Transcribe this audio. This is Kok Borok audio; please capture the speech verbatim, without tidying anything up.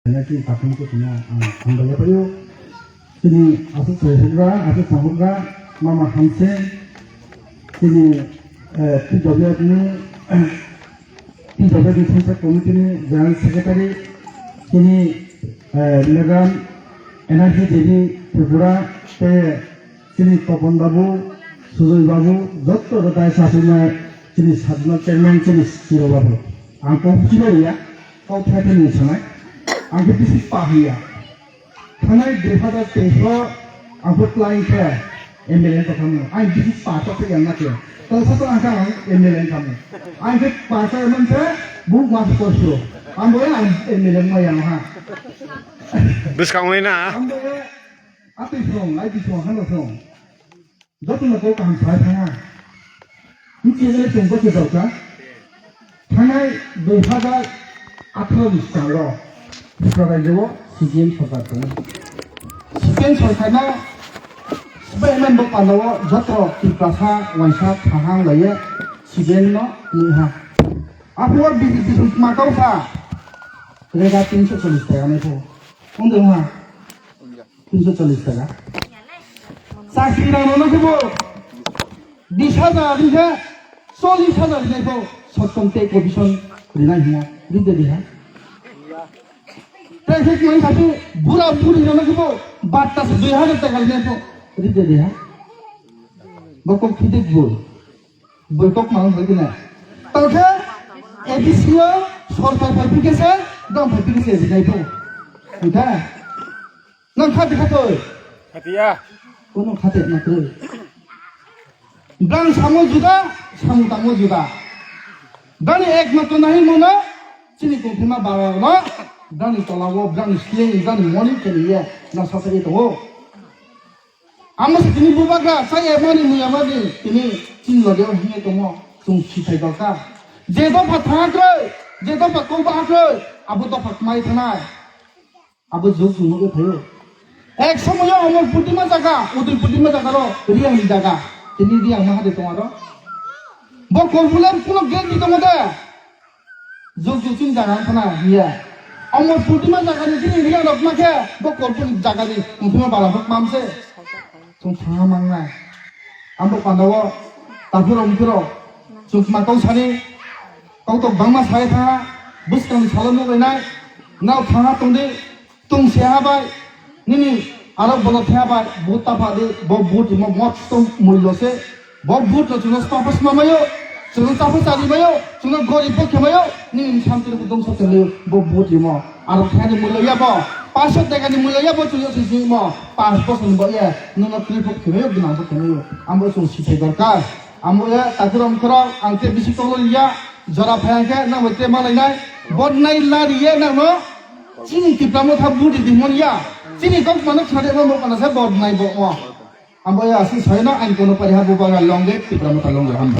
Naki takhum ko tuna, ah, hambai ya payo. Tini asuk sai hukra, asuk sai hukra, mama hamse. Tini, eh, T W F ni, T W F ni Central Committee ni General Secretary. Tini, eh, Madam Energy Devi Tripura, te Chini Topon babu, Sujoy babu, jotto rwtai sasima chini sadhana chairman chini Chiro babu. Ang kok chiro ya, kok thai thai ni sanai. Ang khe bisi pahiya. Thanai dui hazar teis o ang khe flying khe M L A to khamu. Ang bisi pa to khe yang na khe. To sa to ang kha ang M L A khamu. Ang khe pa sa man khe bu ma ko shu. Ang bo ya ang M L A ma yang ha. Bwskang lai na. Ang bo ya Atwi song, ai bisong hano song. Joto no kok kaham sai thanga. Nchi ele chong ko chedok ka. Thanai dui hazar atharo ni salo. Tripura rajyo o C P M sorkar tongo. C P M sorkar no sbai man bo panda o joto Tiprasa waisa thahang laiye C P M no ni ha. Apo B J P song ma kau sa. Rega tinso chollis taka nai po. Ungde ha. Tinso chollis taka. Chakri rang rwna khe bo bis hajar ri khe chollis hajar ri khe bo sottom tei commission rinai hwnna ri de ri ha. Tei khe kmani sasu bura buri rwna khe bo batta se dui hajar taka rinai bo ri de ri ha. Bo kok khidik bo. Boikok mang bai kena. Tangkhe A D C o sorkar bai phikhe se, dam bai phikhe se rinai bo. Ita. Nang khati khatoi. Khatiya. Kono khati na kroi. Brang samo juda, samo tamo juda. Dani ek matro nahi mona, chini kongthima bara no, dani tola wo, brang siyeng, dani moni keniye, na sasa ye to. Amo se tini bubagra, sai emani muyamani, tini chini loge o hinge tomo, chung sithai dorkar. Je dopha thangakre, je dopha koubahakroi, abo dopha kmai thanai. Abo jug jug nugwi phaio. Ek somoyo Omorpur tima jaga, Udaipur tima jaga ro, Riyang ni jaga. Tini Riyang mahade tongaro. Bo Kolpur le kuno gate ni tongo de. Jug jug chini jaga wngkha na hiya. Omo Purtima jaga ni chini hiya rok ma khe bo Kolpur jaga ni wngkha bala hok mam se. Chwng thangma mangnai. Ambo panda o takhurok mukhurok chwng ma kok sani kok tok bangma sai tha bwskang ni salo nuk lainai. Nao thangma tongdi. Tong se ha bai, nini aro bono the ha bai, bo ta pha di, bo but rimo motto mullo se, bo but no chwngno sma sma mayo, chwngno ta pha chari mayo, chwngno gorib bo khe mayo, nini santi rok dong sa chwngno bo but rimo, aro the ni mullo ya bo, paanch sho taka ni mullo ya bo chwngno si si mo, paanch bosor ni bo ya, nono tri phok khe mayo, gwnang bo khe mayo, amo chwng si thai dorkar, amo ya takhurok mukhurok ang te bisi kok lo ya, jora phai ang khe nang bai te malai nai, bo nai la ri ya nang no, Chini Tipra Motha budi di mon ya. Chini kok mano khade mo mo kana se bod nai bo mo. Ambo ya si soyno ang kono pari ha bubagra long live Tipra Motha long live hambo.